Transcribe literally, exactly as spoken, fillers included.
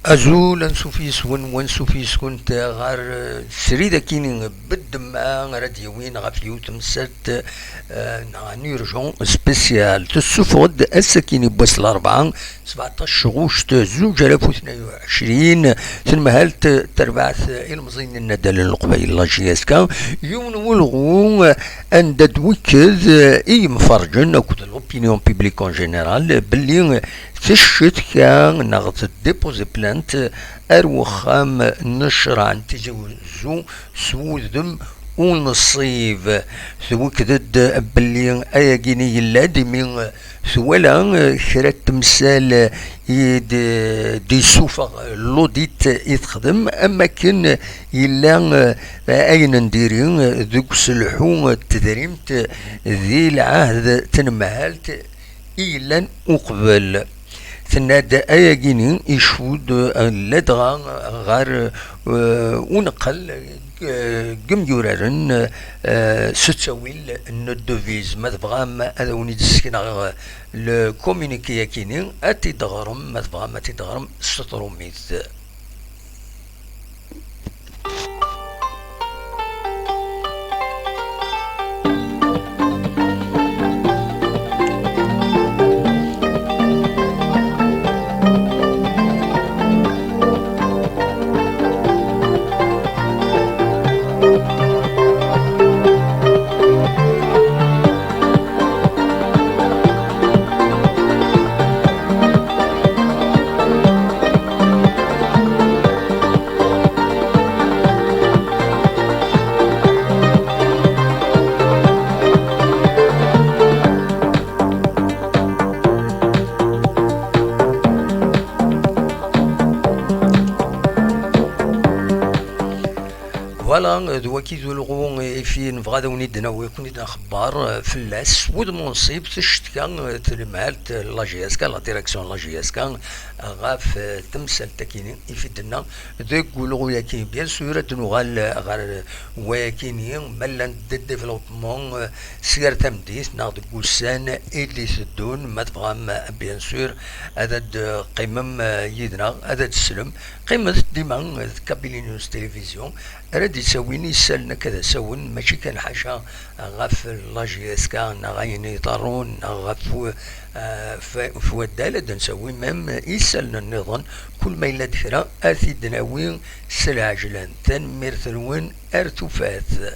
Azul, ansuf yes-wen, wansuf yes-kent ɣer, eh, srid akkin beddemma ara d-yawin ɣef yiwet temsalt, eh, neɣ un urgent spécial. Tessufeɣ-d ass akkin n wass n larebɛa, sbeɛṭac ɣuct zuǧ alaf u tnayen u ɛecrin, tenmehalt terbaɛt ilemẓiyen n naddal n Leqbayel, la J S K, yiwen n ulɣu, eh, anda d-wekked, eh, i yimferǧen akked l'opinion publique en général belli teccetka neɣ tdéposer plainte ar wexxam n ccreɛ n Tizi Uzzu s wudem unṣib. Twekked-d belli ayagi-nni yella-d imi twala kra n temsal i d-, d-isuffeɣ l'audit i texdem, am wakken yella ayen n diri deg uselḥu n tedrimt di lɛahd n tenmehalt i yellan uqbel. Tenna-d ayagi-nni icudd, eh, ladɣa ɣer, eh, uneqqel, eh, n yimyuraren, eh, s ttawil n ddevise. Ma tebɣam ad awen-id-ssekneɣ le communiqué-agi-nni, ad t-id-teɣrem, ma tebɣam ad t-id-teɣrem s trumit. Voilà, d waki d ulɣu i fi nebɣa ad awen-id-nawi, ad ken-id-nxebber, eh, fell-as. S wudem unṣib, teccetka, eh, tenmehalt, eh, la J S K, la direction la J S K, eh, ɣef, eh, temsalt-akini i fi d-tenna deg ulɣu-yaki. Bien sûr, ad nuɣal, eh, ɣer wayakini, ma llant d développement, eh, s yir tameddit neɣ deg ussan i d-iteddun, ma tebɣam, eh, bien sûr, ad d-qqimem, eh, yid-neɣ, ad d-teslem. Qqimet dima d Kabylie News Télévision, ara d-ittawin isallen akka d asawen, mačči kan ḥaca ɣef la J S K neɣ ayen iḍerrun neɣ ɣef, eh, f-, f waddal, ad d-nsawi même isallen nniḍen, kul ma yella d kra, ad t-id-nawi s lɛejlan. Tanemmirt-nwen, ar tufat.